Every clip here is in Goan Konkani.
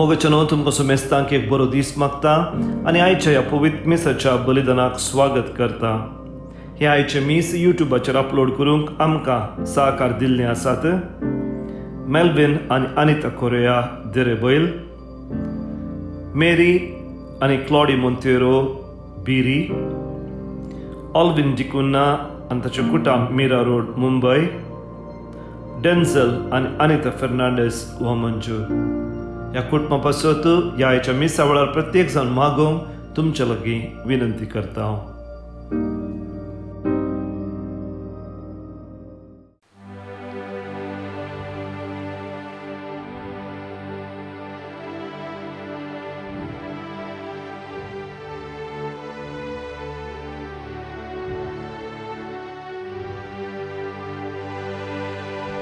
मोगाच्यानो तुमकां सुमेस्तांक एक बरो दीस मागता आनी आयच्या ह्या पवित्र मिसाच्या बलिदानाक स्वागत करता. हे आयचे मीस युट्यूबाचेर अपलोड करूंक आमकां सहकार दिल्ले आसात मेल्विन आनी अनिता कोरेया दिरेबैल, मेरी आनी क्लॉडी मोंतेरो बिरी, ऑल्विन डिकुन्ना आनी ताचें कुटाम मीरा रोड मुंबय, डेन्झल आनी अनिता फेर्नांडीस हो मंजूर. ह्या कुटुंबा पासत ह्या आयच्या मिसा वेळार प्रत्येक जाण मागोवंक तुमचे लागीं विनंती करता हांव.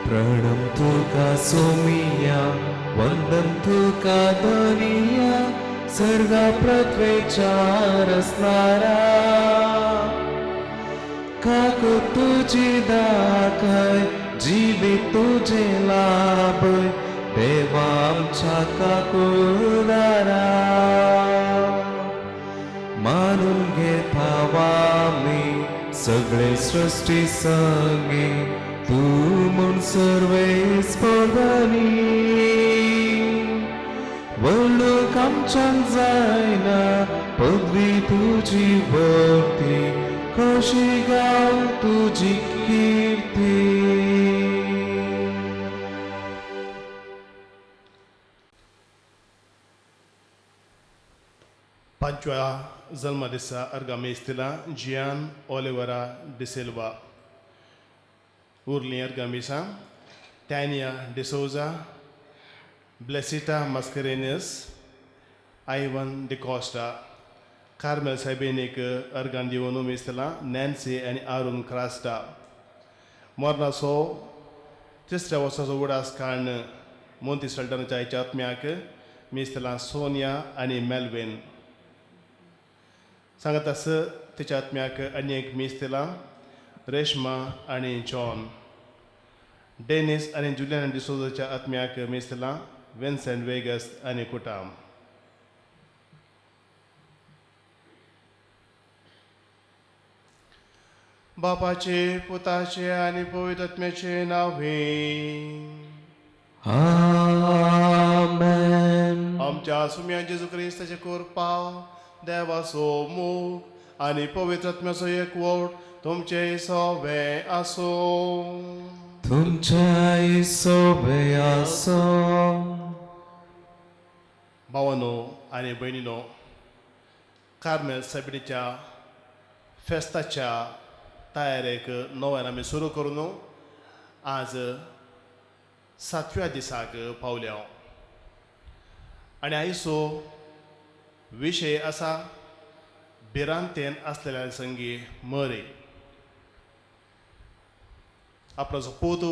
प्रणम तुका सोमिया, वंदन तुका धनिया, सर्गा पृथ्वेच्या रसणारा. काकू तुजी दाखय, जिवीत तुजें लाभय, देवा आमच्या काकुदारा. मानून घेता आमी सगळे सृश्टी संगी, तूं म्हूण सर्वे स्पर्धानी. वळूंक आमच्यान जायना पदवी तुजी वर्ती, कशी गाव तुजी किर्ती. पांचव्या जल्मदिसा अर्गां दिला जियान ओलिवरा डिसिल्वा. उरलीं अर्गां मिसां टॅनिया डिसोजा, ब्लेसिटा मस्करेनियस, आयवन डिकॉस्टा. कार्मेल सायबिणीक अर्गां दिवन मीस दिलां नॅन्सी आनी आरून क्रास्टा. मरणाचो तिसऱ्या वर्साचो उडास काडून मोंती सल्टनाच्या आयच्या आत्म्याक मीस दिलां सोनिया आनी मेल्विन. सांगत आस तिच्या आत्म्याक आनी एक मीस दिलां रेश्मा आनी जॉन. डेनिस आनी जुलियन डिसोजाच्या आत्म्याक मीस दिलां विन्सेंट वेगस आनी कुटाम. बापाचे, पुताचे आनी पवित्र आत्म्याचे नांवे. आमेन. आमच्या सुम्या जेजू क्रिस्ताचे कृपा, देवाचो मोग आनी पवित्र आत्म्याचो एकवट तुमचे सोबे आसूं. तुमच्याय सोबे आसूं. भावानो आनी भयणीनो, कार्मेल सायबिणीच्या फेस्ताच्या तयारेक नव्यान आमी सुरू करून आज सातव्या दिसाक पावल्या आनी आयचो विशय आसा भिरांतेन आसलेल्या संगी मरे. आपलो पूत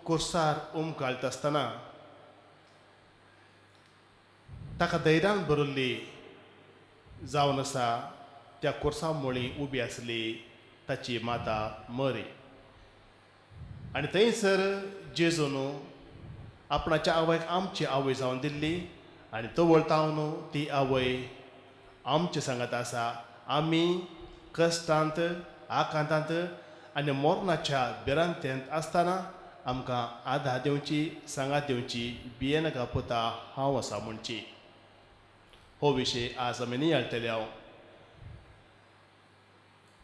कुर्सार उमकाळटा आसतना ताका धैर्यान भरिल्ली जावन आसा त्या कुर्सा मुळी उबी आसली ताची माता मरी. आनी थंयसर जेजून आपणाच्या आवयक आमची आवय जावन दिल्ली आनी तवळ ती आवय आमचे सांगत आसा. आमी कश्टांत, आकांतांत आनी मरणाच्या भिरांतेंत आसतना आमकां आधार दिवची, सांगात दिवची, भियेनाका पुता, हांव आसा म्हणची. हो विशय आज आमी नियाळटले. हांव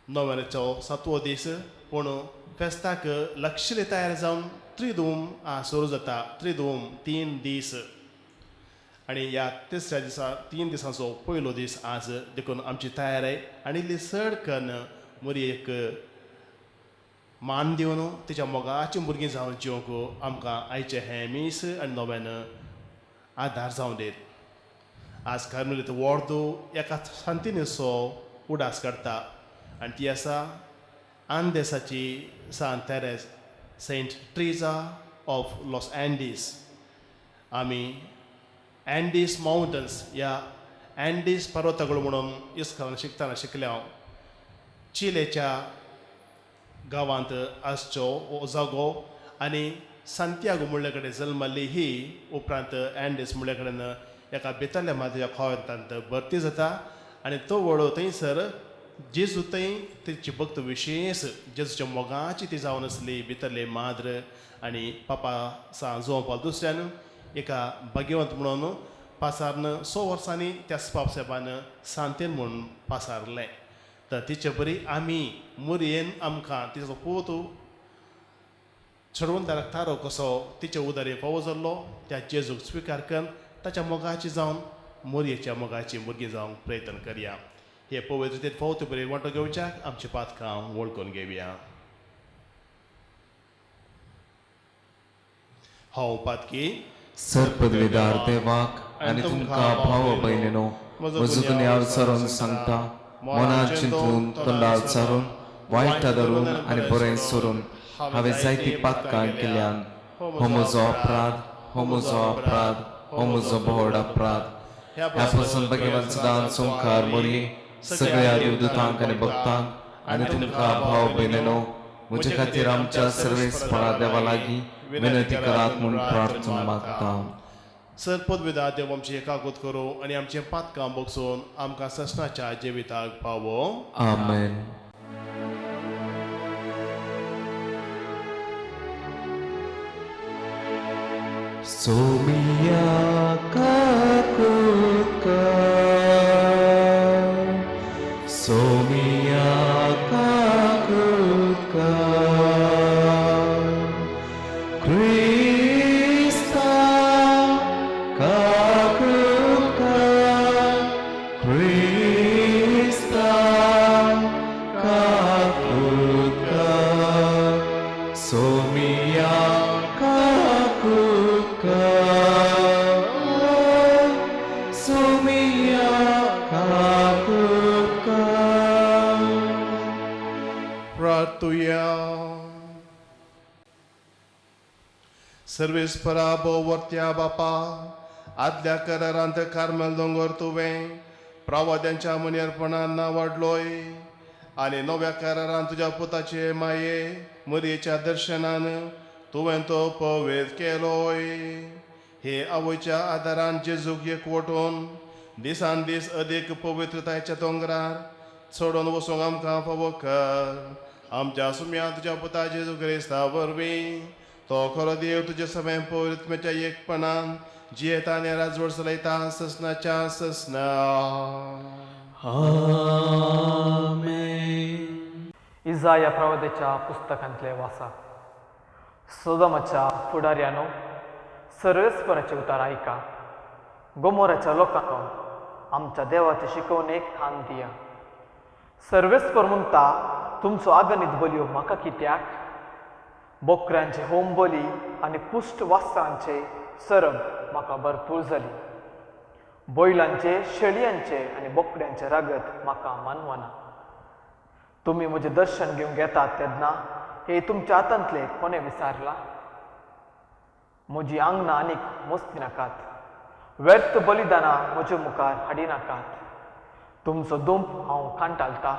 नव्याचो सातवो दीस, पूण फेस्ताक लक्षले तयार जावन त्रिदूम आज सुरू जाता. त्रिदूम 3 दीस आनी ह्या तिसऱ्या दिसा 3 दिसांचो पयलो दीस आज, देखून आमची तयारी आनी इल्ली चड कन्न मोरयेक मान दिवन तिच्या मोगाची भुरगीं जावन जिवंक आमकां आयचें हें मीस आनी नव्यान आदार जावन दीत. आज कार्मेलीत वॉर्दो एका सांतिनेचो उडास काडटा आनी ती आसा आंदेसाची सांत Therese, Saint Teresa of Los Andes. आमी अँडीज मावंटन्स ह्या अँडीज पर्वतागळ म्हणून इस्कोलान शिकतना शिकले हांव. चिलेच्या गांवांत आसचो हो जागो आनी सांतियागो म्हणल्या कडेन जल्मल्ली ही उपरांत अँडीज म्हणल्या कडेन एका भितरल्या माद्रीच्या कोवेंतांत भरती जाता आनी तो वळो थंयसर जेजू थंय तेची भक्त विशेश जेजूच्या मोगाची ती जावन आसली भितरले माद्र आनी पापा सा जुवां पावल दुसऱ्यान एका भाग्यवंत म्हणून पासारन 100 वर्सांनी त्या पाप साहेबान सांतेन म्हणून पासारलें. तर तिचे बरी आमी मुरयेन आमकां तिचो पूत चडवंताराक थारो कसो तिचे उदारी फावो जाल्लो त्या जेजूक स्विकार करून ताच्या मोगाची जावन मोरयेच्या मोगाची भुरगीं जावंक प्रयत्न करया. हे पवित्रतेत फावो बरी वांटो घेवच्याक आमची पातकां वळखून घेवया. हांव पातकी सर पदवीदार देवाक आनी तुमकां भाव भयणीनो म्हजो गुन्यांव सारून सांगता, मनात चिंतून तोंडार सारून वायट धरून आनी बरें सोरून हांवें जायतीं पातकां केल्यान. हो म्हजो अपराध, हो म्हजो अपराध, हो म्हजो व्हड अपराध. ह्या पासून भगवान सदांच संवकार मोरये सगळ्या देवदूतांक आनी भक्तांक आनी तुमकां भाव भयणीनो म्हजे खातीर आमच्या सर्वेस्परा देवा लागीं विनंती करात म्हूण प्रार्थना मागता. सर पदवीदार देव आमची एकागोत करूं आनी आमचें पातकां बगसून आमकां ससनाच्या जिविताक पावो. आमेन. सोमिया काकुtka, सोमिया काकुtka, क्रिस्ता काकुtka, क्रिस्ता काकुtka, सोमिया काकुtka, सोमिया काकुtka. प्रार्थुया. सर्वेस्परा भोववर्त्या बापा, आदल्या करारांत कार्मेल दोंगर तुवें प्रवाद्यांच्या मनीरपणान वाडलोय आनी नव्या करारान तुज्या पुताचे माये मरयेच्या दर्शनान तुवें तो पवेत केलोय. हे आवयच्या आदारान जेजूक एकवटून दिसान दीस अदीक पवित्रतायेच्या दोंगरार चडोवन वचूंक आमकां फावो कर. आमच्या सुम्या तुज्या पुता जेजू क्रिस्ता वरवीं तो खरो देव तुजे सगळें पवित्रमेच्या एकपणान जियेता आनी राजवट चलयता ससनाच्या ससना. आमेन. इजाया प्रवादाच्या पुस्तकांतले वासा. सोदमाच्या फुडाऱ्यानो सर्वेस्पराचे उतार आयका. गोमोराच्या लोकांनो आमच्या देवाचे शिकवणेक खान दिया. सर्वेस्पर म्हणटा तुमचो आगणीत बलयो म्हाका कित्याक? बोकऱ्यांचे होम बली आनी पुश्ट वास्त्रांचे सरब म्हाका भरपूर जाली. बैलांचे शेळयांचे आनी बोकड्यांचे रगत म्हाका मानवना. तुमी म्हजें दर्शन घेवंक येतात तेन्ना हे तुमच्या हातांतले कोणें विचारला? म्हजी आंगणां आनीक मोस्ती नाकात, व्यर्थ बलिदानां म्हजे मुखार हाडिनाकात. तुमचो दुंप हांव कांटालता.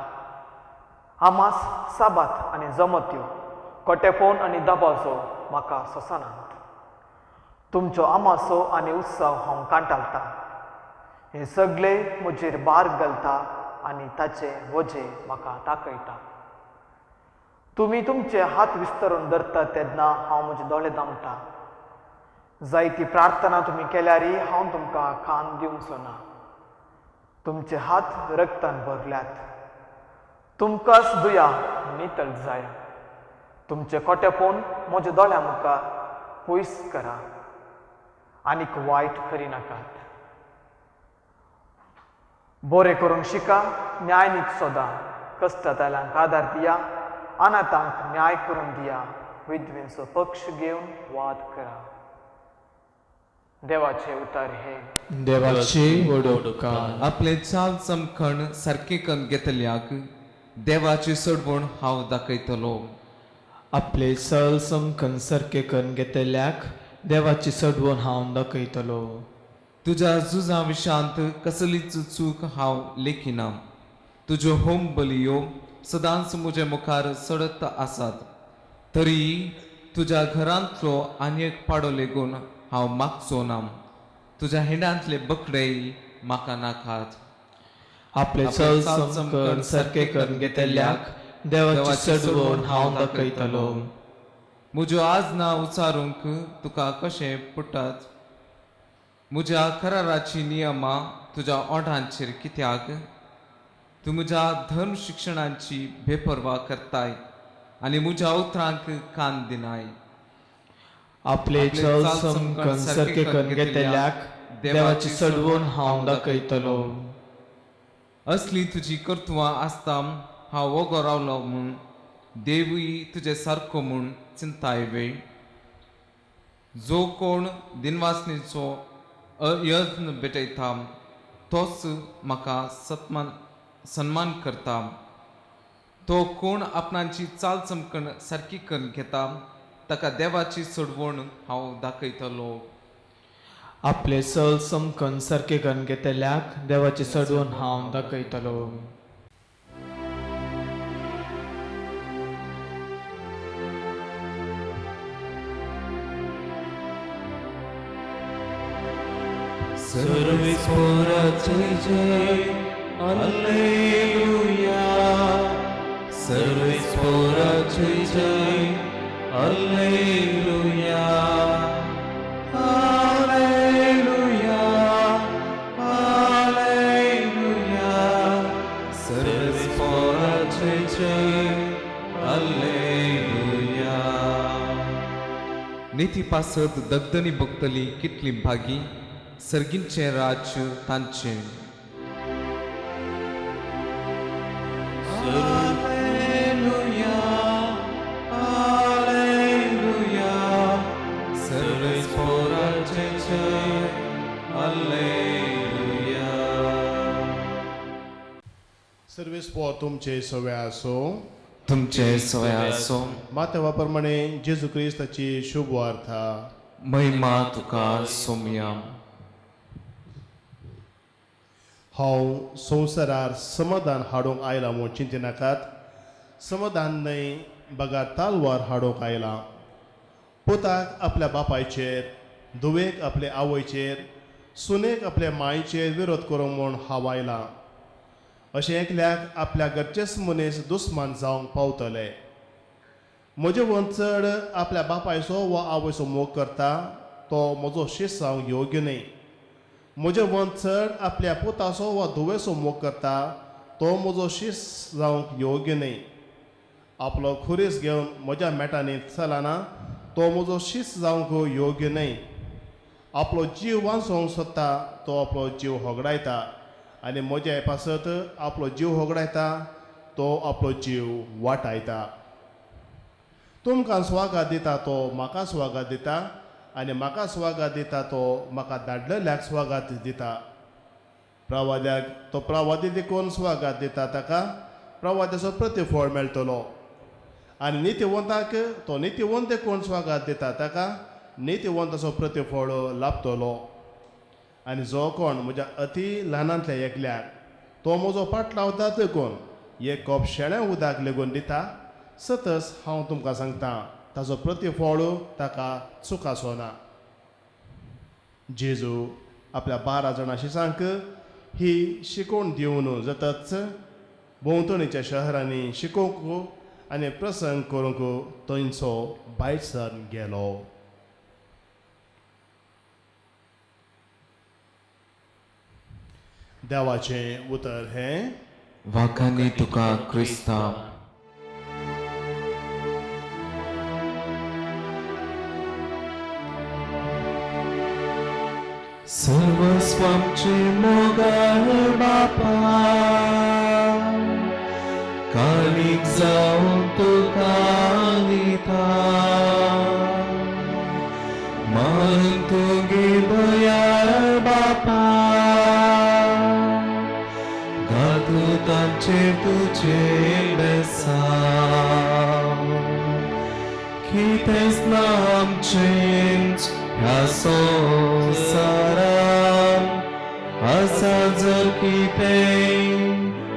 आमास साबात आनी जमत्यो कोटेपोन आनी दबाजो म्हाका सोंसनात. तुमचो आमासो आनी उत्सव हांव कांटालता. हे सगळे म्हजेर भार घालता आनी ताचे वजें म्हाका दाखयता. तुमी तुमचे हात विस्तरून धरतात तेन्ना हांव म्हजे दोळे दामता. जायती प्रार्थना तुमी केल्यारय हांव तुमकां कान दिवचो ना. तुमचे हात रगतान भरल्यात. तुमकांच दुया नितळ जाय. तुमचे कोटेपोन म्हज्या दोळ्या मुखार पयस करा आनीक वायट करिनाकात. बरें करूंक शिका, न्यायनीत सोदा, कश्टांतल्यांक आदार दिया, अनाथांक न्याय करून दिया, विधवेंचो पक्ष घेवन वाद करा. देवाचे उतार हे. देवाचे व्हड उपकार. आपले चाल चमखण सारकें करून घेतल्याक देवाची सोडवण हांव दाखयतलो. आपले सल समखण सारकें करून घेतल्याक देवाची सडवण हांव दाखयतलो. तुज्या झुजा विशांत कसलीच चूक हांव लेखिना. तुज्यो होम बलियो सदांच म्हजे मुखार चडत आसात. तरी तुज्या घरांतलो आनी एक पाडो लेगून हांव मागचो ना. तुज्या हिंडांतले बकडेय म्हाका नाकात. आपले चल चमकण सारकें करून घेतल्याक देवाची चडवण हांव दाखयतलो. म्हज्यो आजना उचारूंक तुका कशें पुट्टात? म्हज्या कराराची नियमां तुज्या ओंठांचेर कित्याक? तूं म्हज्या धर्म शिक्षणांची बेपर्वा करताय आनी म्हज्या उतरांक कान दिनाय. आपले चल चमकण सारकें करून घेतल्याक देवाची चडवण हांव दाखयतलो. असली तुजी कर्तुवां आसता हांव वोगो रावलो म्हूण देवूय तुजे सारको म्हूण चिंताय वे. जो कोण दिनवासणीचो यत्न भेटयता तोच म्हाका सत्मान सन्मान करता. तो कोण आपणाची चाल चमकण सारकी करून घेता ताका देवाची सोडवण हांव दाखयतलो. आपले चल चमकण सारकें करून घेतल्याक देवाची चडवण हांव दाखयतलो. सर्वेस्पोराचे जय अल्लेलुया, सर्वेस्पोराचे जय अल्लेलुया, अल्लेलुया, अल्लेलुया, सर्वेस्पोराचे जय अल्लेलुया. निती पासत दगदनी बघतली कितली भागी सर्गींचें राज्य तांचें. हालेलुया, हालेलुया, सर्वेस्पोराचें जय हालेलुया. सर्वेस्पोर तुमचे सवे आसो. तुमचे सवे आसो. मातेवा प्रमाणे जेजू क्रिस्ताची शुभ वार्ता. महिमा तुका सोमया. हांव संवसारार समाधान हाडूंक आयलां म्हूण चिंतिनाकात. समाधान न्हय बगर तालवार हाडूंक आयलां. पुताक आपल्या बापायचेर, धुवेक आपले आवयचेर, सुनेक आपल्या मायचेर विरोध करूंक म्हूण हांव आयलां. अशें एकल्याक आपल्या घरचेच मनीस दुस्मान जावंक पावतले. म्हजे वन चड आपल्या बापायचो वा आवयचो मोग करता तो म्हजो शीस जावंक योग्य न्हय. म्हजे वन चड आपल्या पुताचो वा धुवेचो मोग करता तो म्हजो शीस जावंक योग्य न्हय. आपलो खुरीस घेवन म्हज्या मेटांनी चलना तो म्हजो शीस जावंक योग्य न्हय. आपलो जीव वांचोवंक सोदता तो आपलो जीव होगडायता आनी म्हज्या पासत आपलो जीव होगडायता तो आपलो जीव वाटायता. तुमकां स्वागत दिता तो म्हाका स्वागत दिता आनी म्हाका स्वागत दिता तो म्हाका धाडलेल्याक स्वागत दिता. प्रवाद्याक तो प्रवादी देखून स्वागत दिता ताका प्रवाद्याचो प्रतिफळ मेळटलो आनी नितीवंताक तो नितीवंत देखून स्वागत दिता ताका नितीवंताचो प्रतिफळ लाभतलो. आनी जो कोण म्हज्या अती ल्हानांतल्या एकल्याक तो म्हजो पाटलावता देखून एक कप शेळें उदक लेगून दिता, सतच हांव तुमकां सांगता ताचो प्रतिफळ ताका चुकाचो ना. जेजू आपल्या 12 जाणां शिसांक ही शिकवण दिवन जातच भोंवतणीच्या शहरांनी शिकोवंक आनी प्रसंग करूंक थंयचो भायर सर गेलो. देवाचें उतर हें. वाखानी तुका क्रिस्ता. सर्वस्वामचे मोगाळ बापा काळीक जावन तुका दिता, मान तुगे दयाळ बापा घातू तांचेर तुजें बेसांव. कितेंच ना आमचेंच ह्या संवसारांत आसा जर कितें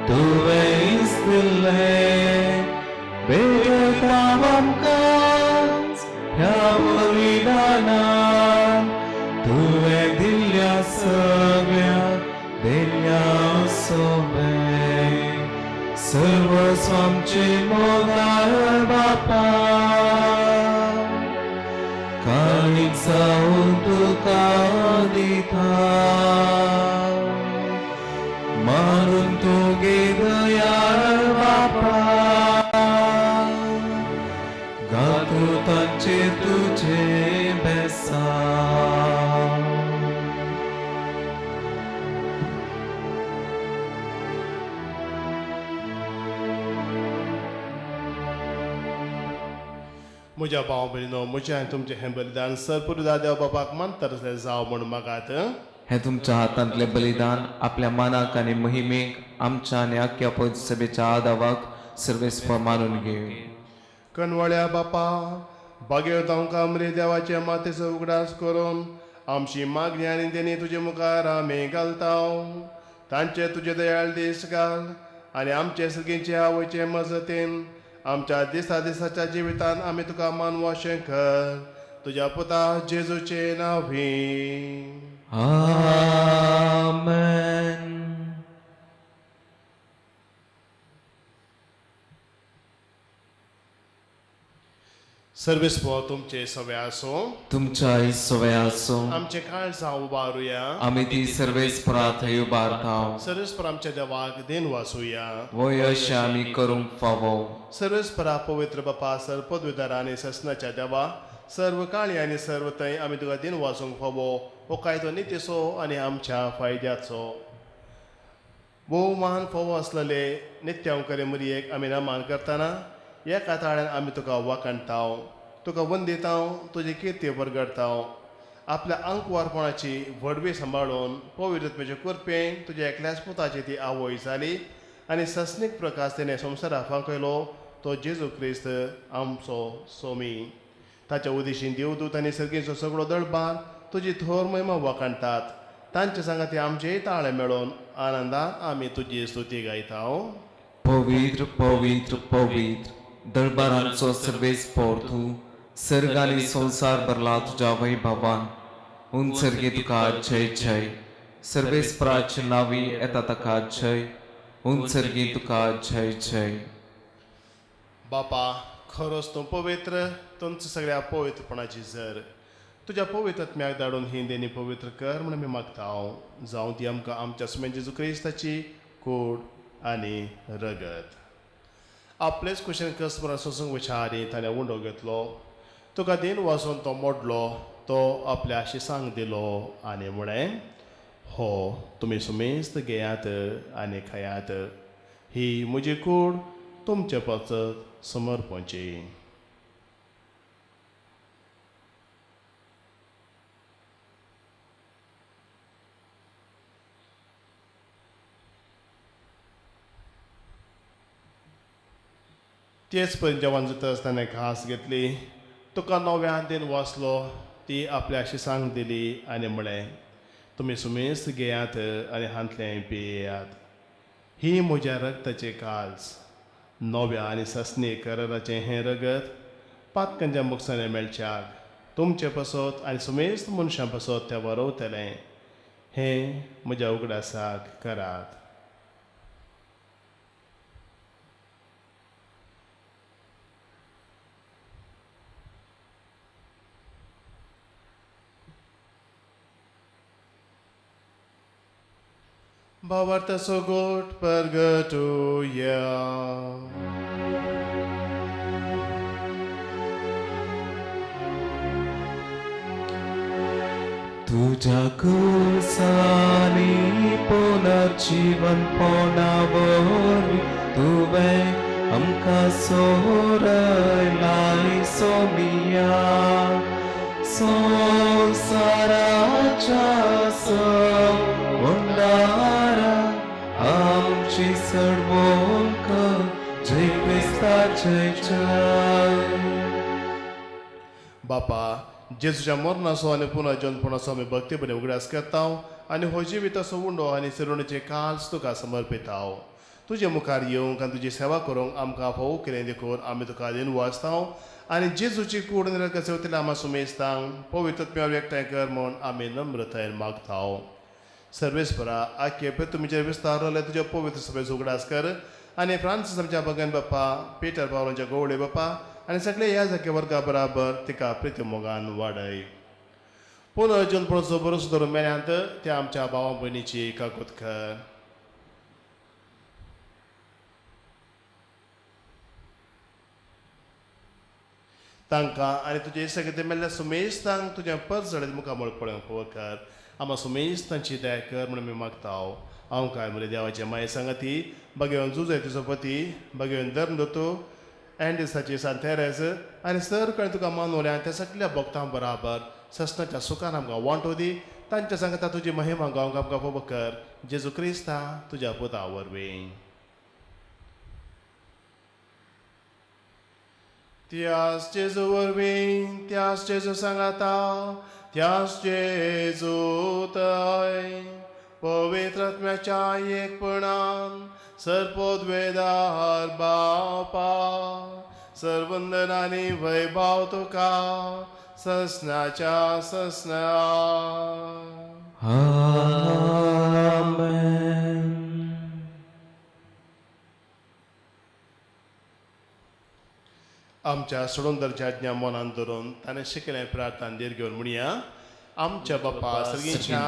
तुवेंच दिल्लें, भेटयता आमकांच ह्या बलिदानान तुवें दिल्ल्या आमचे मोगाळ बापा, काणीक जावन तुका दिता, मारून तुगे दयाळ बापा, गातो तांचे तुजे बेसा. म्हज्या भाव भयणीनो, म्हजें आनी तुमचें हें बलिदान सरपुरुदा देव बापाक मानता तसलें जावं म्हूण मागात. हें तुमच्या हातांतलें बलिदान आपल्या मानाक आनी महिमेक आमच्या आनी आख्या पवित्र सभेच्या आदावाक सर्वेस्पर मानून घेव. कनवळ्या बापा, बागेवत आमकां मरे देवाचे मातेचो उगडास करून आमची मागणी आनी देणी तुजे मुखार आमी घालता. तांचे तुजे दयाळ दीस घाल आनी आमचे सगळींचे आवयचे मजतीन आमच्या दिसा दिसाच्या जिवितान आमी तुका मानवाशें कर, तुज्या पुता जेजूचे नांवी. आमेन. सर्वेस्पर तुमचे सवे आसूं. तुमच्या सवे आसूं. आमचे काळजां उबारुया. आमी ती सर्वेस्परा थंय उबारता. सर्वेस्पर आमच्या देवाक देन वाचुया. वय अशें आमी करूंक फावो. सर्वेस्परा पवित्र बापा, सर पदवीदार आनी ससनाच्या देवा, सर्व काळी आनी सर्व थंय आमी तुका दिन वाचूंक फावो. हो कायदो नितीचो आनी आमच्या फायद्याचो. भोवमान फावो आसलेले नित्यांकरे मुरयेक आमी नमान करतना एका ताळ्यान आमी तुका वाखाणता, तुका वंदिता, तुजी किर्ती परगडता. आपल्या आंकवारपणाची व्हडवी सांबाळून पवित्रत्मेचे कृपेन तुज्या एकल्याच पुताची ती आवय जाली आनी सस्नीक प्रकाश तिणें संवसारा फांकयलो, तो जेजू क्रिस्त आमचो सोमी. ताच्या उदेशीन देवदूत आनी सर्गीचो सगळो दळबार तुजी थोर महिमा वाखाणतात. तांचे सांगाती आमचेय ताळे मेळोवन आनंदान आमी तुजी स्तुती गायता. पवित्र पवित्र पवित्र दरबारांचो सर्वेस्पर तूं, सर्ग आनी संवसार भरला तुज्या वैभवान. उंच सर्गी तुका जय जय. सर्वेस्पराचे नांवी येता ताका जय. उंच सर्गी तुका जय जय. बापा, खरोच तूं पवित्र, तुमच्या सगळ्या पवित्रपणाची जर तुज्या पवित्र आत्म्याक धाडून ही देणी पवित्र कर म्हूण आमी मागता. जावं ती आमकां आमच्या सुमेन जेजू क्रिस्ताची कूड आनी रगत. आपलेच कुशेन कसमरा सोसूंक विचारी ताणें उंडो घेतलो, तुका दिन वाचून तो मोडलो, तो आपल्या शिसांक दिलो आनी म्हळें, हो तुमी सुमेस्त घेयात आनी खायात, ही म्हजी कूड तुमचे पासत समर्पणची. तेच परी जेवण जाता आसतना घास घेतली, तुका नव्यान दिन वाचलो, ती आपल्या शिसांक दिली आनी म्हळें, तुमी सुमेस्त घेयात आनी हांतलें पियेयात, ही म्हज्या रगताची काल्स, नव्या आनी ससनी कराराचें हें रगत पातकांच्या मुखसाने मेळच्याक तुमचे पासत आनी सुमेस्त मनशां पासत तें बरोवतलें. हें म्हज्या उगडासाक करात. भावार्थाचो गोट परगटुया. तुझ्या कुसानी पुनर्जीवन पोणावरवीं तुवें आमकां सोरयलाय सोमिया. संवसाराच्या सवंदारा आमची सडवण कर, जय क्रिस्ता जय जय. बापा, जेजूच्या मरणाचो आनी पुनर्जन्मपणाचो आमी भक्तीपणे उगडास करता आनी हो जिविताचो उंडो आनी सिरोणीचे काल्स तुका समर्पिता. तुजे मुखार येवंक आनी तुजी सेवा करूंक आमकां फावो केलें देखून आमी तुका दिन वाचता आनी जेजूची कूड निरकचेवतल्या आमा सुमेस्तांक पवित्र आत्म्यावर एकठांय कर म्हूण आमी नम्रतायेन मागता. सर्वेस्परा, आख्खे तुमचेर विस्तारले तुज्या पवित्र सभेचो उगडास कर आनी फ्रांसीस आमच्या भगन बाप्पा, पिटर पावलांच्या गोवळे बाप्पा आनी सगळे ह्या जागे वर्गा बराबर तिका प्रिती मोगान वाडय. पुनर्जल्पणाचो भरोसो धरून मेल्यांत त्या आमच्या भावा भयणीची काकूत कर. तांकां आनी तुजे सगळे मेल्ल्या सुमेस्तांक तुज्या परजळीत मुखामळ पळोवंक फावो कर. आमा सुमेस्तांची दया कर म्हणून आमी मागता. हांव काय म्हळ्यार देवाचे माये सांगाती भगेवन जुजय तुजो पती भगेवन धर्म दत्तो अँडिसाची सांत तेरेज आनी सर कडेन तुका मानवल्या त्या सगल्या भक्तां बराबर ससनाच्या सुखान आमकां वांटो दी. तांच्या सांगता तुजी महिमा गावंक आमकां फावो कर. जेजू क्रिस्ता तुज्या पुता वरवीं. त्यास जेजू वरवीं, त्यास जेजू सांगाता, त्यास जेजू तय पवित्र आत्म्याच्या एकपणान सर्पोद्वेदार बापा सर्वंदन आनी वैभाव तुका ससनाच्या ससना. आमेन. आमच्या सोडून आज्ञा मनान धरून ताणें शिकलें प्रार्थना धीर घेवन म्हणया. आमच्या बाप्पा सर्गीच्या,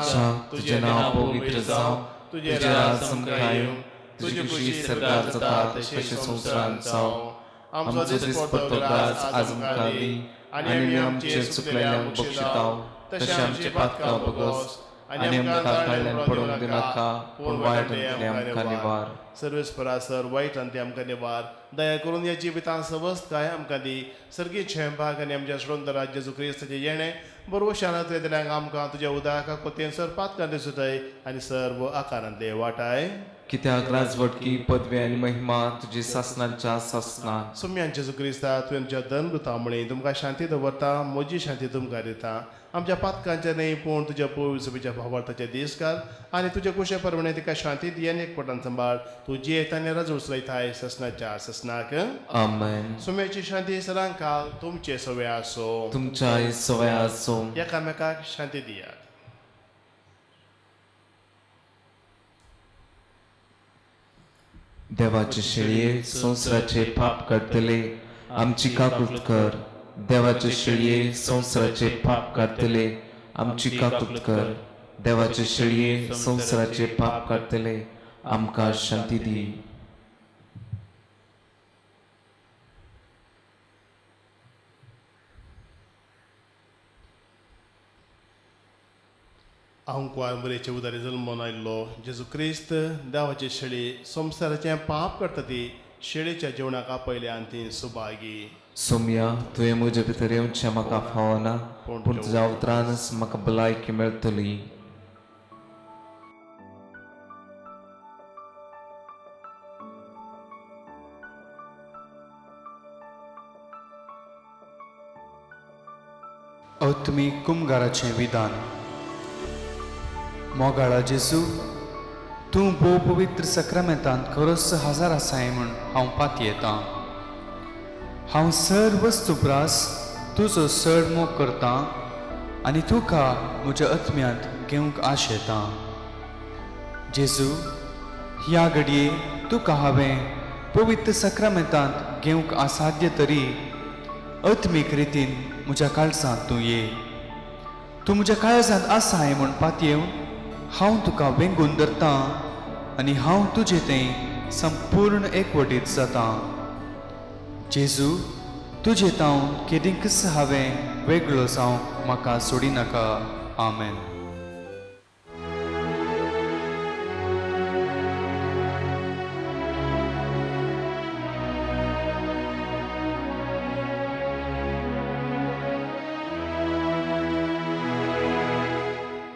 तुजें नांव पवित्र जावं, तुजें राज आमकां येवं, तुजी खुशी स्वर्गार जाता तशें संवसारांत जावं. आमचो दिसपट्टो ग्रास आज आमकां दी आनी आमी आमचे चुकलेल्यांक बक्षिताव तशें आमचे पातकां बगस आनी आमकां काडल्यान पडूंक दिनाका, पूण वायटांतलें आमकां निवार. सर्वेस्परा सर वायटांतलें आमकां निवार. दया करून ह्या जिवितांत सवस्तकाय आमकां दी. सर्गी भाग आनी आमच्या सोडून जेजू क्रिस्ताचें येणें बरोबर शानांतले दिल्यांक आमकां तुज्या उदका कोतेन सर पातकां सुताय आनी सर्व आकारांतले वाटाय. कित्याक राजवटकी पदवी आनी महिमा तुजी सासनाच्या सासनान. सुम्यान जेजू क्रिस्ता तुवें आमच्या धर्मदूता म्हळी तुमकां शांती दवरता, म्हजी शांती तुमकां दिता. आमच्या पातकांचे न्हय पूण तुज्या पवित्र भावार्थाचे दीस घाल आनी तुज्या कुशे परवणे तिका शांती दी आनी एकवटान सांबाळ. तूं जियेता आनी राजू उचलयताय ससनाच्या ससनाक. आमेन. सुम्याची शांती सदांकाल तुमचे सवे आसो. तुमच्याय सवय आसो. एकामेकाक शांती दियात. देवाचे शेळये संवसाराचे पाप काडटले आमची काकूत कर. देवाचे शेळये संवसाराचे पाप काडटले आमची काकूत कर. देवाचे शेळये संवसाराचे पाप काडटले आमकां शांती दी. आंकवार मरेचे उदारी जल्मून आयिल्लो जेजू क्रिस्त देवाची शेळी संवसाराचें पाप करता ती शेळीच्या जेवणाक आपयल्या आनी ती सुभागी. सोम्या, तुवें म्हजे भितर येवचें म्हाका फावना, पूण तुज्या उतरानच म्हाका भलायकी मेळटली. आत्मीक कुमगाराचें विधान. मोगाळा जेजू, तूं भोव पवित्र सक्रामेंतांत खरोच हजार आसाय म्हूण हांव पातयेतां. हांव सर वस्तू प्रास तुजो चड मोग करतां आनी तुका म्हज्या आत्म्यांत घेवंक आशेतां. जेजू, ह्या घडये तुका हांवें पवित्र सक्रामेंतांत घेवंक असाध्य तरी आत्मीक रितीन म्हज्या काळजांत तूं ये. तूं म्हज्या काळजांत आसाय म्हूण पातयेवन हांव तुका वेंगून धरतां आनी हांव तुजे तें संपूर्ण एकवटीत जातां. जेजू, तुजे तावन केदींकच हांवें वेगळो जावंक म्हाका सोडिनाका. आमेन.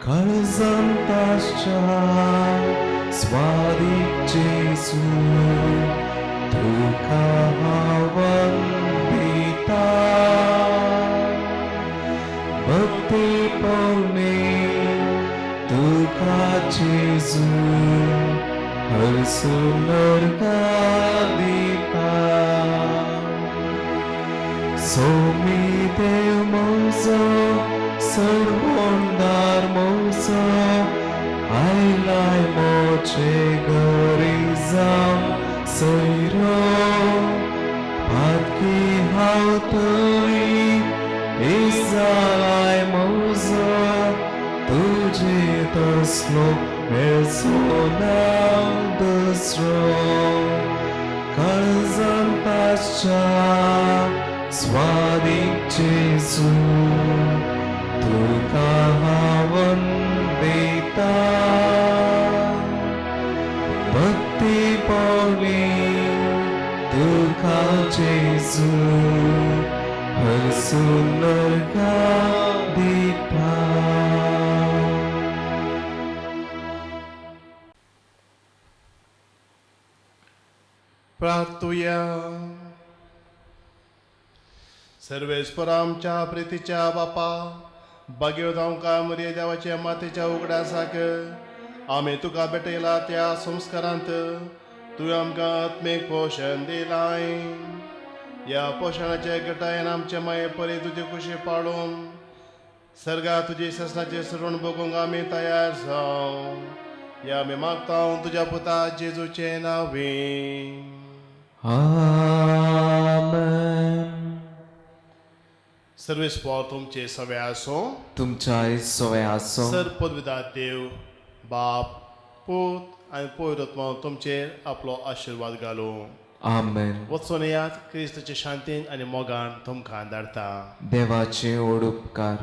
काळजांताच्या स्वादीक जेजू, तुका हांव वंदिता. भक्ती पवने तुका जेजू हरसून दिता. सोमी देव म्हजो सर्वोंदार म्हजो, आयलाय मोचे घरी जावं सैरावता. नांव दुसरो काळजांत आसच्या स्वादीक जेजू तुका हांव वंदिता भक्ती पावली तुका जेजू हरसून नरका दिता. प्रार्थुया. सर्वेस्पर आमच्या प्रितीच्या बापा, बागेवत आमकां मरिये देवाच्या मातेच्या उगडासाक आमी तुका भेटयला त्या संस्कारांत तुवें आमकां आत्मीक पोशण दिलाय. ह्या पोशणाचे गटायेन आमचे माये परी तुजी खुशी पाळून सर्गा तुजी ससनाचे सरण बगूंक आमी तयार जावं. ह्या आमी मागता तुज्या पुता जेजूचे नांवे. आमेन. सर्वेस्पर तुमचे सवे आसूं. तुमच्याय सवे आसूं. सर पदवीदार देव बाप पूत आनी पवित्र तुमचेर आपलो आशिर्वाद घालूं. आमेन. वचून येयात, क्रिस्ताचे शांतीन आनी मोगान तुमकां धाडटा. देवाचे व्हड उपकार.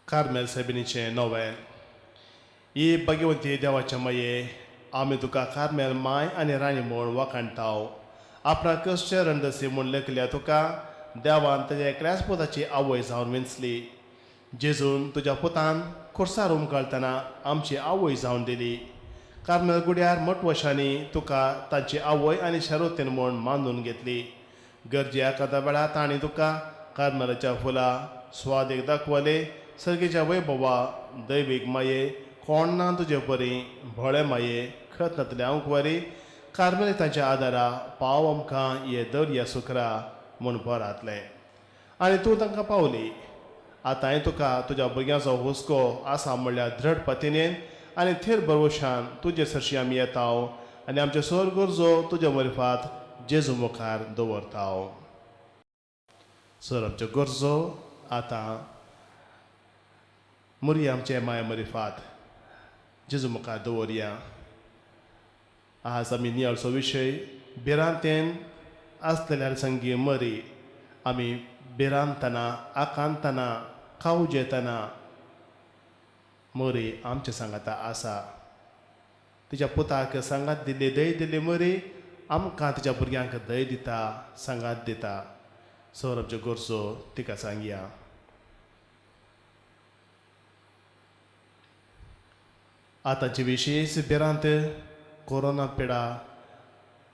कार्मेल सायबिणीचें नोवेन. ही भगवंती देवाच्या माये, आमी तुका कार्मेल माय आनी राणी म्हूण वाखाणटाव. आपणाक चरणदसी म्हूण लेखल्या तुका देवान ताज्या एकल्याच पुताची आवय जावन विंचली. जेजून तुज्या पुतान खुर्सार उमकळतना आमची आवय जावन दिली. कार्मेल गुड्यार मटवशांनी तुका तांची आवय आनी शरोतेन म्हूण मानून घेतली. गरजे एखाद्या वेळार तांणी तुका कार्मेलाच्या फुलां स्वादेक दाखवले. सर्गेच्या वैभवा दैवीक माये, कोण ना तुजे परी भोळे माये, खत नातले आंकवारी कार्मेलितांच्या आदारा पाव आमकां ये दर्या सुकरा म्हूण बरातलें आनी तूं तांकां पावली. आतांय तुका तुज्या भुरग्यांचो हुस्को आसा म्हणल्यार दृढ पतिनेन आनी थेर भरवशान तुजे सरशी आमी येताव आनी आमचे सर गरजो तुज्या मरिफात जेजू मुखार दवरताव. सर आमच्यो गरजो आतां मुरया आमचे माय मरिफात जेजू मुखार दवरया. आज आमी नियाळचो विशय भिरांतेन आसलेल्या संगी मरी. आमी भिरांतना आकांतना खावजेतना मरी आमचे सांगाता आसा. तिच्या पुताक सांगात दिल्ली दय दिल्ली मरी आमकां तिच्या भुरग्यांक दय दिता, सांगात दिता. सर आमच्यो गरजो तिका सांगया. आतांची विशेश भिरांत कोरोना पिडा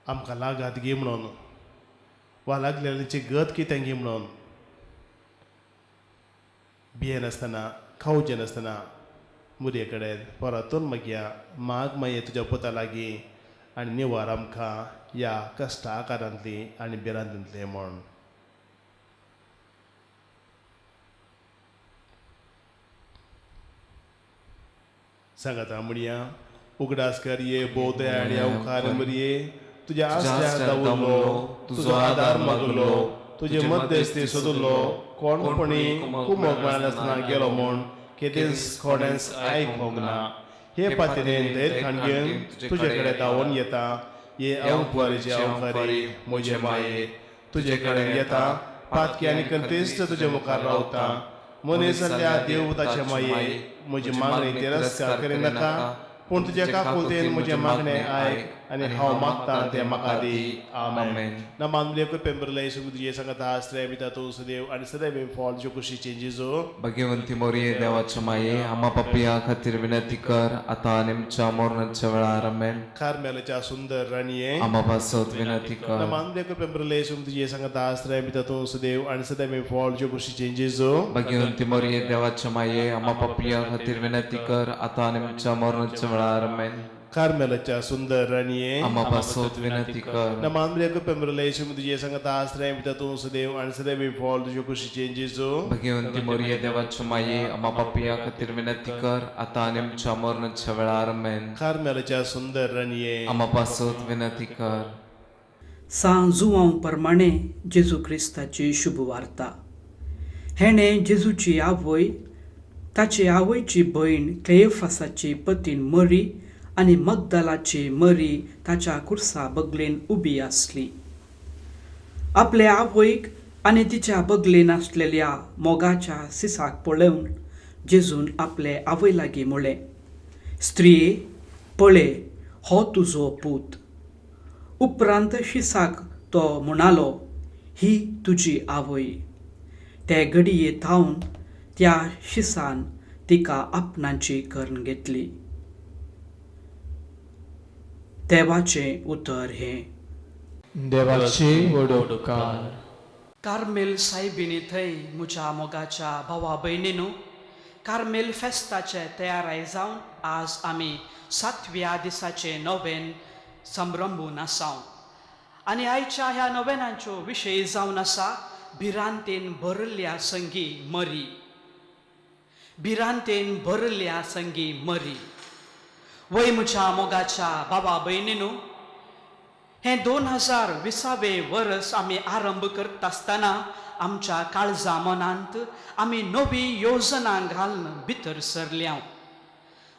आमकां लागात गी म्हणून वा लागलेल्यांची गत कितें गी म्हणून भियेनासतना खावचे नासतना मुरये कडेन परतून मागया माग मागीर तुज्या पुता लागीं आनी निवार आमकां ह्या कश्टा आकारांतली आनी भिरांतींतली म्हूण. सांगाता म्हणया, उगडास कर ये भोव दयाळी अवकार मरये, तुज्या आसऱ्याक दावुल्लो, तुजो आदार मागलो, तुजे मध्यस्थी सोदुल्लो, कोणपणी कुमोक मेळनासतना गेलो म्हूण केदेंच कोणेंच आयकूंक ना. हे पातीनेन धैर्य घेवन तुजे कडेन धांवून येता. हे अवकारीचे अवकारी म्हजे माये, तुजे कडेन येता. पातकी आनी कंतेस्त तुजे मुखार रावता. मनीस जाल्ल्या देव ताचे माये, म्हजी मागणी तिरस्कार करिनाका, पूण तुज्या काकुळतेन म्हजें मागणें आयक आनी हांव मागता तें म्हाका दी. आमेन. ना मानले कृपेन तुजे सांगता आसले पिता तूं सदैव आनी सदैव फॉल ज्यो कुशीचे जेजू. भगवंती मोरये देवाच्या माये, आम्हा पापया खातीर विनंती कर आतां आनी आमच्या मरणाच्या वेळार. आमेन. कार्मेलाच्या सुंदर राणये, आम्हा पासत विनंती ना कर. मानले कृपेन तुजे सांगता आसले पिता तूं सदैव आनी सदैव फॉल ज्यो कुशीचे जेजू. भगवंती मोरये देवाच्या माये, आम्हा पापया खातीर विनंती कर आतां आनी आमच्या मरणाच्या वेळार. आमेन. कार्मेलाच्या सुंदर राणये, आम्हा पासत विनंती कर. ना मानले कृपेन तुजे सांगता आसले पिता तूं सदैव आनी सदैव फॉल तुज्यो कुशीचे जेजू. भगवंती मोरये देवाच्या माये, आम्हा पापया खातीर विनंती कर आतां आनी आमच्या मरणाच्या वेळार. आमेन. कार्मेलाच्या सुंदर राणये, आम्हा पासत विनंती कर. सां जुवांव प्रमाणे जेजू क्रिस्ताची शुभवार्ता. हेणें जेजूची आवय, ताचे आवयची भयण क्लेयोफासाची पतीन मरी आनी मगदलाची मरी ताच्या कुर्सा बगलेन उबी आसली. आपले आवयक आनी तिच्या बगलेन आसलेल्या मोगाच्या सिसाक पळोवन जेजून आपले आवय लागीं म्हळें, स्त्रिये पळय हो तुजो पूत. उपरांत शिसाक तो म्हणालो, ही तुजी आवय. ते घडये थावन त्या शिसान तिका आपणाची करून घेतली. देवाचें उतर हें. देवाचे व्हड उपकार. कार्मेल सायबिणी थंय म्हज्या मोगाच्या भावा भयणीनू, कार्मेल फेस्ताचे तयाराय जावन आज आमी सातव्या दिसाचे नवेन संभ्रंबून आसाव आनी आयच्या ह्या नवेनांच्यो विशय जावन आसा भिरांतेन भरिल्ल्या संगी मरी. भिरांतेन भरिल्ल्या संगी मरी. वय म्हज्या मोगाच्या बाबा भयणीनू, हें 2020 वर्स आमी आरंभ करता आसतना आमच्या काळजा मनांत आमी नवी योजना घालून भितर सरल्या.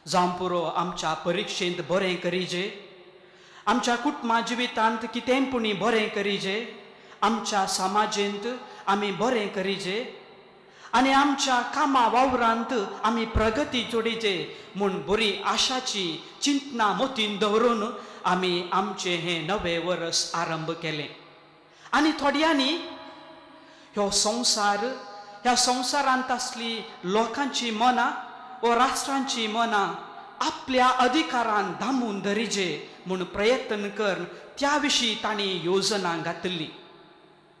जावं पुरो आमच्या परिक्षेंत बरें करिजे, आमच्या कुटुंबा जिवितांत कितेंय पुणी बरें करिजे, आमच्या समाजेंत आमी बरें करिजे आनी आमच्या कामा वावरांत आमी प्रगती जोडिजे म्हूण बरी आशाची चिंतना मोतीन दवरून आमी आमचें हें नवें वर्स आरंभ केलें. आनी थोड्यांनी ह्यो संवसार ह्या संवसारांत आसली लोकांची मनां व राष्ट्रांची मनां आपल्या अधिकारान दामून धरिजे म्हूण प्रयत्न करून त्या विशीं तांणी योजना घातली.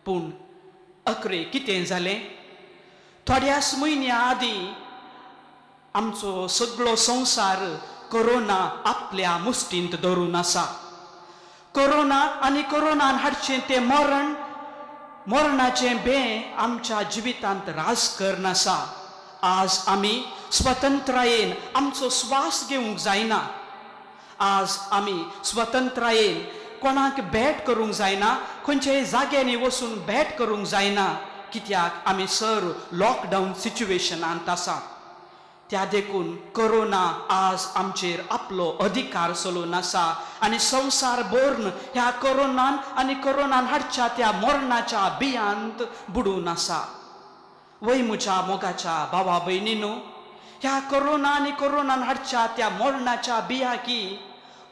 पूण अकरे कितें जालें, थोड्याच म्हयन्या आदीं आमचो सगळो संवसार कोरोना आपल्या मुस्तींत धरून आसा. कोरोना आनी कोरोनान हाडचें तें मरण, मरणाचें बें आमच्या जिवितांत राज करून आसा. आज आमी स्वतंत्रायेन आमचो स्वास घेवंक जायना. आज आमी स्वतंत्रायेन कोणाक भेट करूंक जायना, खंयच्याय जाग्यांनी वचून भेट करूंक जायना, कित्याक आमी सर लॉकडावन सिच्युएशनांत आसा. त्या देखून कोरोना आज आमचेर आपलो अधिकार चलोवन आसा आनी संवसार भरून ह्या कोरोनान आनी कोरोनान हाडच्या त्या मरणाच्या बियांत बुडून आसा. वय म्हज्या मोगाच्या भावा भयणीनू, ह्या कोरोना आनी कोरोनान हाडच्या त्या मरणाच्या बियाकी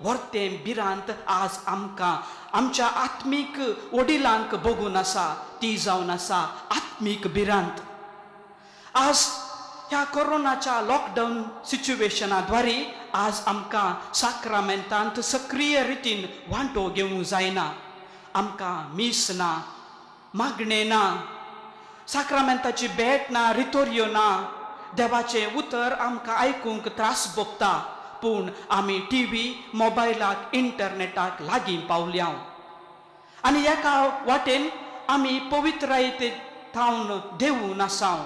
व्हरतें भिरांत आज आमकां आमच्या आत्मीक वडिलांक बगून आसा, ती जावन आसा आत्मीक भिरांत. आज ह्या कोरोनाच्या लॉकडावन सिच्युएशना द्वारे आज आमकां साक्रामेंतांत सक्रीय रितीन वांटो घेवंक जायना. आमकां मीस ना, मागणें ना, साक्रामेंताची भेट ना, रितोर्यो ना, देवाचें उतर आमकां आयकूंक त्रास भोगता. पूण आमी टी व्ही, मोबायलाक, इंटरनेटाक लागीं पावल्या आनी एका वाटेन आमी पवित्रायते थावन देवून आसाव.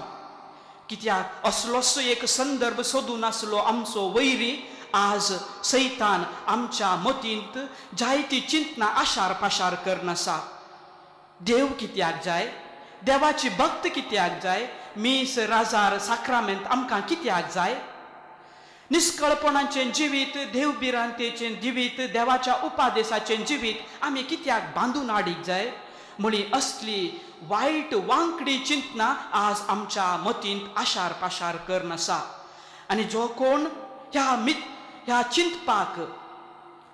कित्याक असलोसो एक संदर्भ सोदून आसलो आमचो वैरी आज सैतान आमच्या मतींत जायती चिंतना आशार पाशार करून आसा. देव कित्याक जाय, देवाची भक्त कित्याक जाय, मीस, राजार, साक्रामेंत आमकां कित्याक जाय? निस्कळपणाचें जिवीत, देव भिरांतेचें जिवीत, देवाच्या उपादेसाचें जिवीत आमी कित्याक बांदून हाडीक जाय म्हळी असली वायट वांकडी चिंतना आज आमच्या मतींत आशार पाशार करून आसा. आनी जो कोण ह्या चिंतपाक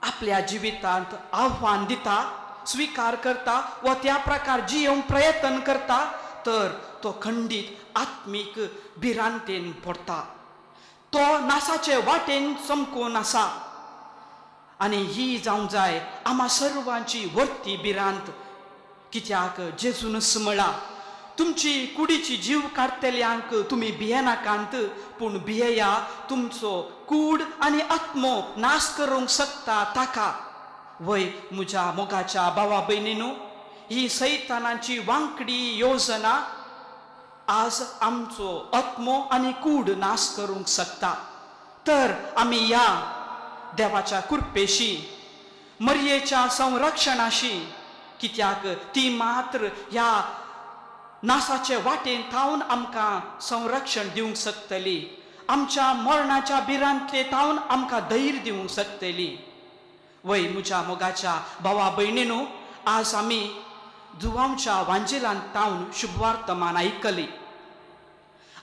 आपल्या जिवितांत आव्हान दिता, स्विकार करता वा त्या प्रकार जियेवंक प्रयत्न करता तर तो खंडीत आत्मीक भिरांतेन पडटा, तो नासाचे वाटेन चमकून आसा. आनी ही जावंक जाय आमा सर्वांची व्हडती भिरांत. कित्याक जेजूनच म्हळां, तुमची कुडीची जीव काडटल्यांक तुमी भियेनाकांत, पूण भियेया तुमचो कूड आनी आत्मो नाश करूंक शकता ताका. वय म्हज्या मोगाच्या भावा भयणीनू, ही सैतानाची वांकडी योजना आज आमचो आत्मो आनी कूड नाश करूंक शकता. तर आमी ह्या देवाच्या कृपेशी, मरयेच्या संरक्षणाशी, कित्याक ती मात्र ह्या नासाचे वाटेन थावन आमकां संरक्षण दिवंक शकतली, आमच्या मरणाच्या भिरांतले थावन आमकां धैर्य दिवंक शकतली. वय म्हज्या मोगाच्या भावा भयणीनू, आज आमी जुवांच्या वांजेलांत थावन शुभवार्तमान आयकली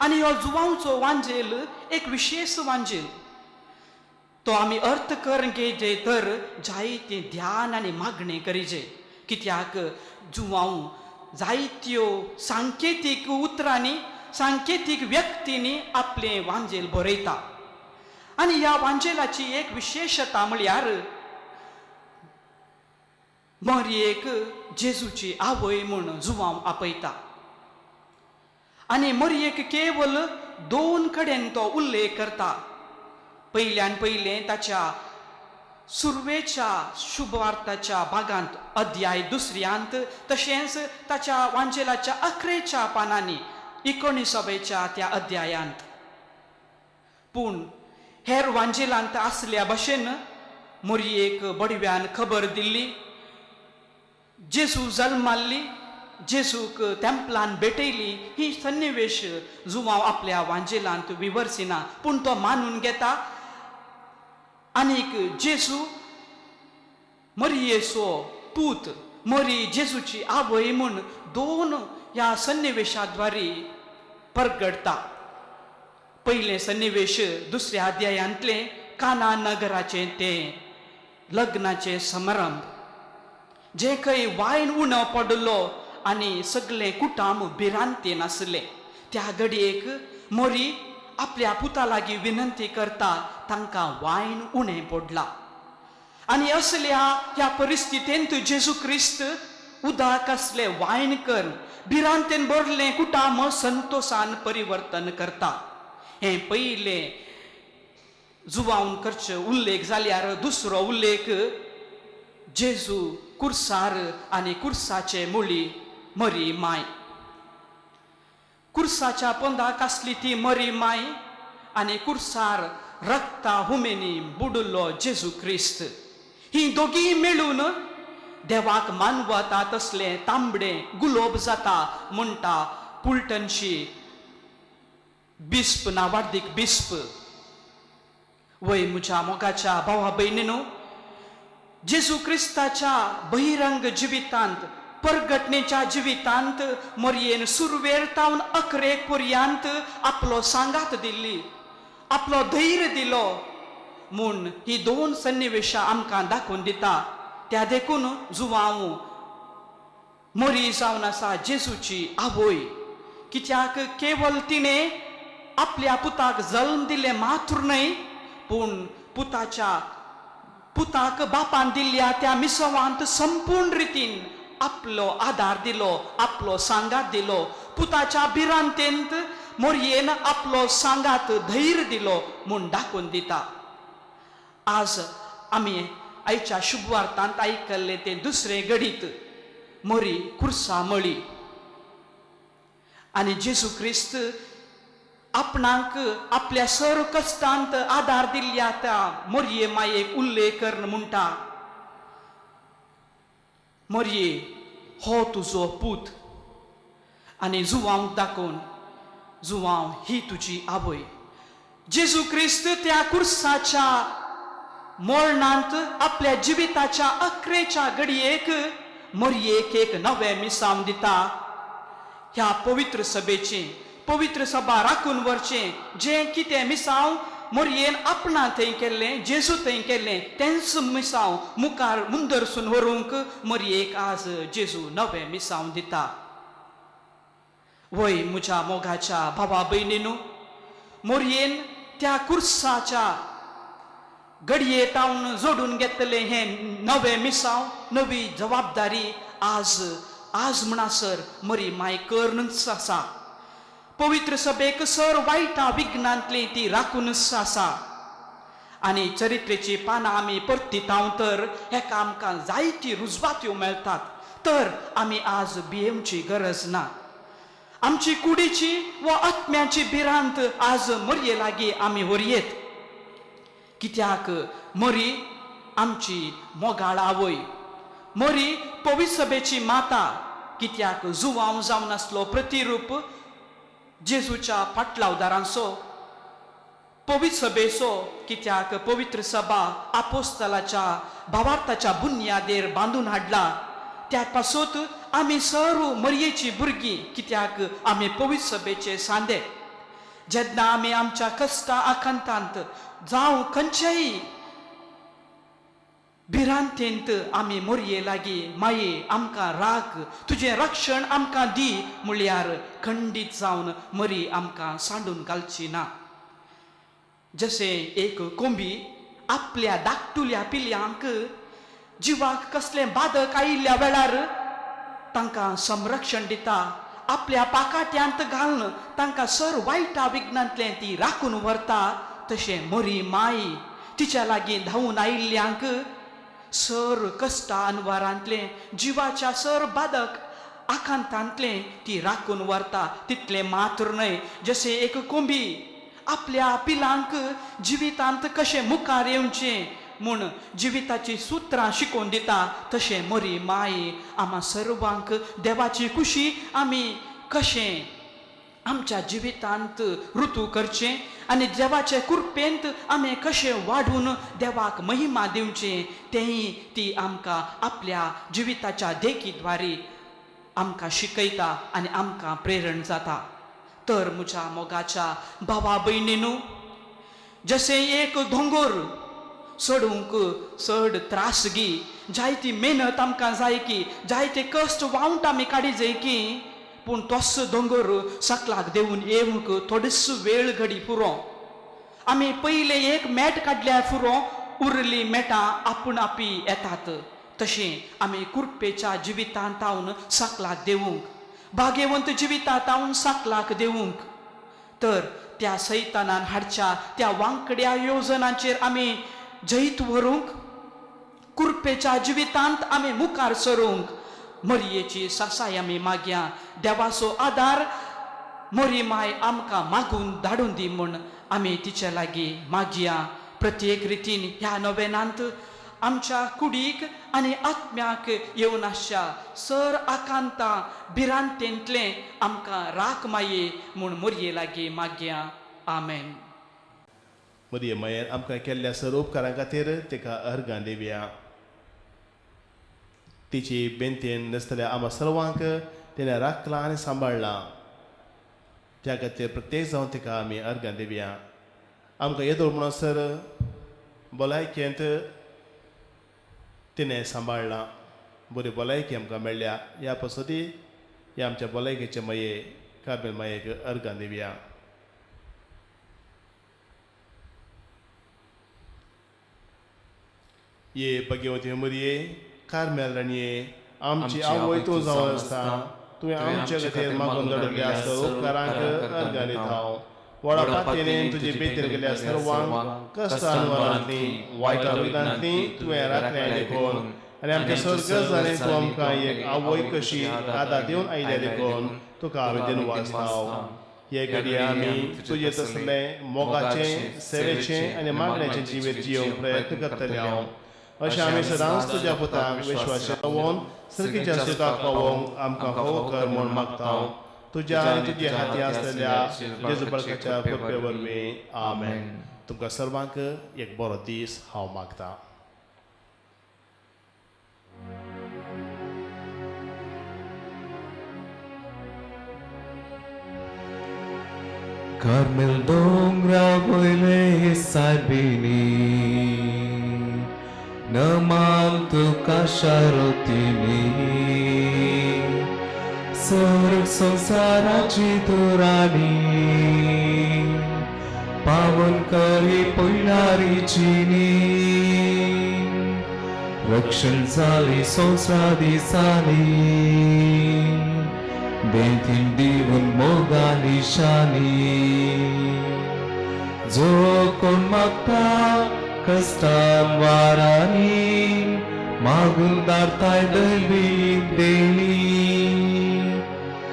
आनी ह्यो जुवांचो वांजेल एक विशेश वांजेल, तो आमी अर्थ करून घेयजे तर जायतें ध्यान आनी मागणें करिजे. कित्याक जुवांव जायत्यो सांकेतीक उतरांनी, सांकेतीक व्यक्तींनी आपलें वांजेल बरयता. आनी ह्या वांजेलाची एक विशेशता म्हळ्यार मरयेक जेजूची आवय म्हूण जुवांव आपयता आनी मरयेक केवल दोन कडेन तो उल्लेख करता. पयल्यान पयलें ताच्या सुरवेच्या शुभवार्ताच्या भागांत अध्याय दुसऱ्यांत, तशेंच ताच्या वांजेलाच्या अकरेच्या पानांनी 19व्या त्या अध्यायांत. पूण हेर वांजेलांत आसल्या भशेन मोरयेक बडव्यान खबर दिल्ली, जेजू जल्माल्ली, जेजूक तेंपलान भेटयली, ही सन्निवेश जुवांव आपल्या वांजेलांत विवर्सिना, पूण तो मानून घेता. आनीक जेजू मरयेचो पूत, मरी जेजूची आवय म्हूण दोन ह्या सन्निवेशाद्वारे परगडटा. पयलें सन्निवेश दुसऱ्या अध्यायांतलें काना नगराचें तें लग्नाचें समारंभ, जें खंय वायन उणो पडलो आनी सगळें कुटाम भिरांतेन आसलें. त्या घडयेक मोरी आपल्या पुता लागीं विनंती करता, तांकां वायन उणें पडला. आनी असल्या ह्या परिस्थितींत जेजू क्रिस्त उदक असलें वायन करून भिरांतेन भरलें कुटाम संतोशान परिवर्तन करता. हें पयलें जुवावन करचे उल्लेख जाल्यार दुसरो उल्लेख जेजू कुर्सार आनी कुर्साचे मुळी मरी माय. कुर्साच्या पोंदाक आसली ती मरी माय आनी कुर्सार रक्ता हुमेनी बुडुल्लो जेजू क्रिस्त. ही दोगीय मेळून देवाक मानवता तसलें तांबडें गुलोब जाता म्हणटा पुलटनशी बिस्प नावार्दीक बिस्प. वय म्हज्या मोगाच्या भावा भयणीनू, जेजू क्रिस्ताच्या बहिरंग जिवितांत परगटणेच्या जिवितांत मरयेन सुरवेर तावन अकरेक पर्यांत आपलो सांगात दिल्ली, आपलो धैर्य दिलो म्हूण ही दोन सन्निवेशां आमकां दाखोवन दिता. त्या देखून जुवांव मरी जावन आसा जेजूची आवय, कित्याक केवल तिणें आपल्या पुताक जल्म दिलें मात्र न्हय, पूण पुताच्या पुताक बापान दिल्ल्या त्या मिसवांत संपूर्ण रितीन आपलो आदार दिलो, आपलो सांगात दिलो. पुताच्या भिरांतेंत मोरयेन आपलो सांगात धैर्य दिलो म्हूण दाखोवन दिता. आज आमी आयच्या शुभवार्तांत आयकल्लें तें दुसरें घडीत मोरी कुर्सा मळी आनी जेजू क्रिस्त आपणाक आपल्या सर कश्टांत आदार दिल्ल्या त्या मोरये मायेक उल्लेख करून म्हणटा, मोरये हो तुजो पूत, आनी जुवांक दाखोवन जुवांव ही तुजी आवय. जेजू क्रिस्त त्या कुर्साच्या मोरणांत आपल्या जिविताच्या अकरेच्या घडयेक मोरयेक एक नवें मिसांव दिता. ह्या पवित्र सभेचें पवित्र सभा राखून व्हरचें जें कितें मिसांव मोरयेन आपणा थंय केल्लें, जेजू थंय केल्लें तेंच मिसांव मुखार मुंदरसून व्हरूंक मोरयेक आज जेजू नवें मिसांव दिता. वय म्हज्या मोगाच्या भावा भयणीनू, मोरयेन त्या कुर्साच्या घडये तावन जोडून घेतलें हें नवें मिसांव, नवी जबाबदारी आज आज म्हणसर मरी माय करनच आसा. पवित्र सभेक सर वायटा विघ्नांतली ती राखूनच आसा. आनी चरित्रेची पानां आमी परतितांव तर हेका आमकां जायती रुजवात्यो मेळटात. तर आमी आज भियेवची गरज ना. आमची कुडीची वा आत्म्याची भिरांत आज मरये लागीं आमी व्हरयेत, कित्याक मरी आमची मोगाळ आवय, मरी पवित्र सभेची माता, कित्याक जुवांव जावन आसलो प्रतिरूप जेजूच्या फाटलावदारांचो, पवित्र सभेचो, कित्याक पवित्र सभा आपोस्तलाच्या भावार्थाच्या बुन्यादेर बांदून हाडला. त्या पासून आमी सर्व मरयेची भुरगीं, कित्याक आमी पवित्र सभेचे सांदे. जेन्ना आमी आमच्या कश्टा आकांतांत जावं खंयचेय भिरांतेंत आमी मोरये लागीं माये आमकां राख, तुजें रक्षण आमकां दी म्हळ्यार खंडीत जावन मरी आमकां सांडून घालची ना. जशें एक कोंबी आपल्या धाकटुल्या पिल्यांक जिवाक कसलें बादक आयिल्ल्या वेळार तांकां संरक्षण दिता, आपल्या पाकाट्यांत घालून तांकां सर वायटा विघ्नांतलें ती राखून व्हरता, तशें मरी माय तिच्या लागीं धांवून आयिल्ल्यांक सर कश्टा अनवारांतलें जिवाच्या सर बादक आकांतांतलें ती राखून व्हरता. तितलें मात्र न्हय, जशें एक कोंबी आपल्या पिलांक जिवितांत कशें मुखार येवचें म्हूण जिविताची सुत्रां शिकोवन दिता, तशें मरी माय आमा सर्वांक देवाची खुशी आमी कशें आमच्या जिवितांत ऋतू करचें आनी देवाचे कृपेंत आमी कशें वाडून देवाक महिमा दिवचें तेंय ती आमकां आपल्या जिविताच्या देखीद्वारे आमकां शिकयता आनी आमकां प्रेरण जाता. तर म्हज्या मोगाच्या भावा भयणीनू, जशें एक दोंगोर चडूंक चड त्रास गी, जायती मेहनत आमकां जाय की, जायते कश्ट वावंट आमी काडी जाय की, पूण तोच दोंगर सकलाक देंवून येवंक थोडीच वेळ घडी पुरो. आमी पयले एक मेट काडल्यार पुरो, उरली मेटां आपूण आपी येतात. तशें आमी कुरपेच्या जिवितांत तावन सकलाक देवूंक, भागेवंत जिविता तावन सकलाक देवूंक तर त्या सैतानान हाडच्या त्या वांकड्या येवजणांचेर आमी जैत व्हरूंक, कुरपेच्या जिवितांत आमी मुखार सरूंक मरयेची सासाय आमी मागया. देवाचो आदार मरी माय आमकां मागून धाडून दी म्हूण आमी तिचे लागीं मागया. प्रत्येक रितीन ह्या नवेनांत आमच्या कुडीक आनी आत्म्याक येवन आसच्या सर आकांता भिरांतेंतलें आमकां राख माये म्हूण मोरये लागीं मागया. आमेन. मरिये मायेन आमकां केल्ल्या सर उपकारां खातीर तिका अर्गां दिवया. तिची बेंतेन नसतल्या आमा सर्वांक तिणें राखलां आनी सांबाळ्ळां, त्या खातीर प्रत्येक जावन तिका आमी अर्गां दिवया. आमकां येदोळ म्हणसर भलायकेंत तिणें सांबाळ्ळां, बरी भलायकी आमकां मेळ्ळ्या. ह्या पसती ह्या आमच्या भलायकेचे माये कार्मेल मायेक अर्गां दिवया. ये भगवती मरिये कार्मेल राणये, आमची आवय तूं जावन आसता, तुवें आमचे खातीर मागून दवरिल्ल्या उपकारांक अर्गां दिता. व्हडा पातयेन तुजे बेतीर गेल्ल्या सर्वांक कश्टान वरांतलीं वायट विधांतलीं तुवें राखल्या देखून आनी आमच्या सर्ग जाणें तूं आमकां एक आवय कशी आदार दिवन आयल्या देखून तुका आमी दिनवासताव. हे घडये आमी तुजे तसलें मोगाचें, सेवेचें आनी मागण्याचें जिवीत जियोवंक प्रयत्न करतले हांव. अशें आमी सदांच तुज्या पुताक विश्वास पावोवन सर्गीच्या सुखाक पावोवंक आमकां फावो कर म्हूण मागता. तुज्या आनी तुजे हाती आसलेल्या जेजू बाळकाच्या कृपे वरवीं. आमेन. तुमकां सर्वांक एक बरो दीस हांव मागता. कार्मेल दोंगरा वयले सायबिणी, नमान तुका शारोतिनी, सर्ग संवसाराची तूं राणी, पावन करी पयलारीचिनी, रक्षण जाली संवसार दिसांनी, बेंतीन दिवन मोगा निशानी, जो कोण मागता कश्टान वारांनी, मागून दारताय दैवी देणी,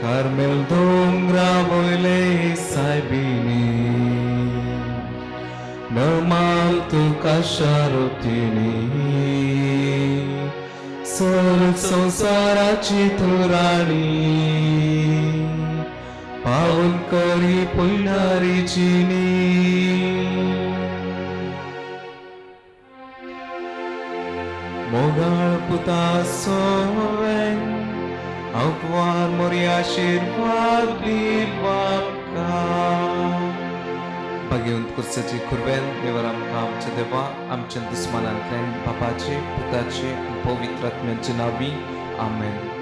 कार्मेल दोंगरा वयले सायबिणी, नमाल तुका शारोतिनी, सर्ग संवसाराची तूं राणी, पावन करी पयलारीचिनी. मोगाळ पुता सोवें अववार मोरी आशिर्वाद दी आमकां. भाग्यवंत कुर्साची खुरवेन देवर आमकां आमच्या देवा आमच्या दुस्मानांतल्यान बापाचे, पुताचे आनी पवित्र आत्म्याचे नांवी. आमेन.